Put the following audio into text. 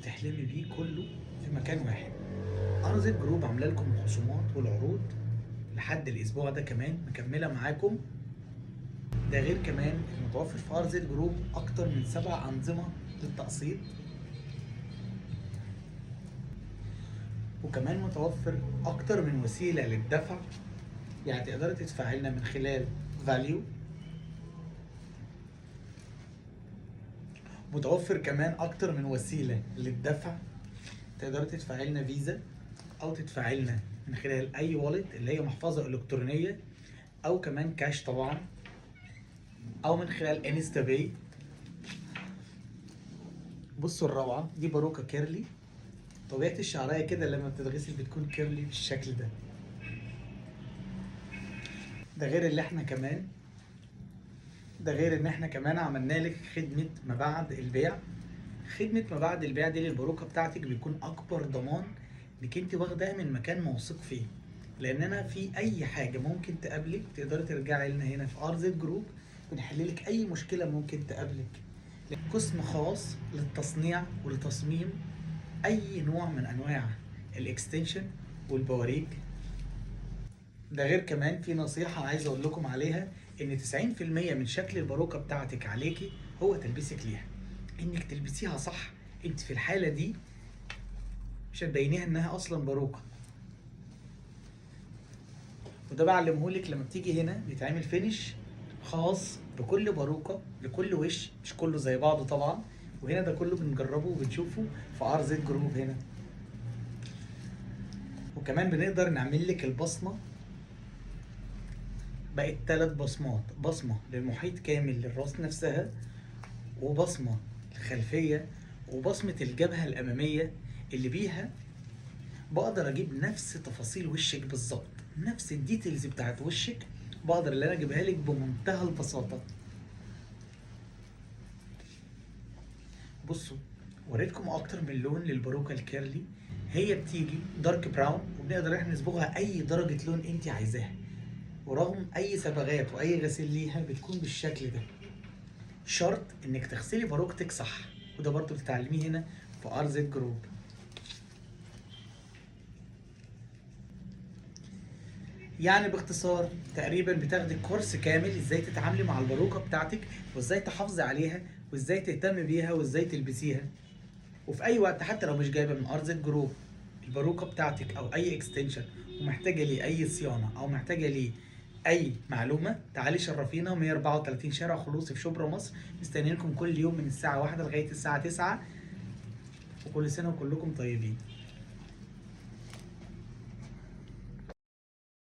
بتحلمي بيه كله في مكان واحد. RZ Group عامله لكم الخصومات والعروض لحد الاسبوع ده كمان مكملة معاكم. ده غير كمان المتوفر في RZ Group اكتر من 7 انظمة للتقسيط، وكمان متوفر اكتر من وسيلة للدفع، يعني تقدري تدفعي لنا من خلال valU. متوفر كمان اكتر من وسيلة للدفع، تقدري تدفعي لنا فيزا او تدفعي لنا من خلال اي wallet اللي هي محفظة الكترونية، او كمان كاش طبعا، او من خلال InstaPay. بصوا الروعة دي، باروكه curly، طبيعة الشعرية كده لما بتتغسل بتكون curly بالشكل ده. ده غير ان احنا كمان عملنا لك خدمة ما بعد البيع. خدمة ما بعد البيع دي للباروكه بتاعتك بيكون اكبر ضمان انك انت واخداها من مكان موثوق فيه، لان انا في اي حاجة ممكن تقابلك تقدري ترجعي لنا هنا في RZ Group ونحل لك اي مشكلة ممكن تقابلك. قسم خاص للتصنيع ولتصميم اي نوع من انواع ال extension والبواريك. ده غير كمان في نصيحة عايز اقول لكم عليها، ان 90% من شكل الباروكة بتاعتك عليكي هو تلبسك ليها، انك تلبسيها صح. انت في الحالة دي مش هتبينيها انها اصلا باروكة. وده بعلمهولك لما بتيجي هنا بيتعمل finish خاص بكل باروكة لكل وش، مش كله زي بعضه طبعا. وهنا ده كله بنجربه وبنشوفه في RZ Group هنا. وكمان بنقدر نعمل لك البصمة، بقت 3 بصمات، بصمة للمحيط كامل للراس نفسها، وبصمة الخلفية، وبصمة الجبهة الأمامية، اللي بيها بقدر أجيب نفس تفاصيل وشك بالظبط، نفس ال details بتاعت وشك بقدر اللي أنا أجيبها لك بمنتهى البساطة. بصوا وريتكم أكتر من لون للباروكة ال curly، هي بتيجي dark brown وبنقدر احنا نصبغها أي درجة لون أنت عايزاها، ورغم أي صبغات وأي غسيل ليها بتكون بالشكل ده. شرط إنك تغسلي باروكتك صح، وده برضو بتتعلميه هنا في RZ Group. يعني باختصار تقريبا بتاخدي كورس كامل ازاي تتعاملي مع الباروكة بتاعتك، وازاي تحافظي عليها، وازاي تهتمي بيها، وازاي تلبسيها. وفي اي وقت حتى لو مش جايبه من RZ Group الباروكة بتاعتك او اي extension ومحتاجة ليه اي صيانة او محتاجه ليه اي معلومة، تعالي شرفينا 134 شارع خلوصي في شبرا مصر. مستنيينكم كل يوم من الساعة 1 لغاية الساعة 9، وكل سنة وكلكم طيبين.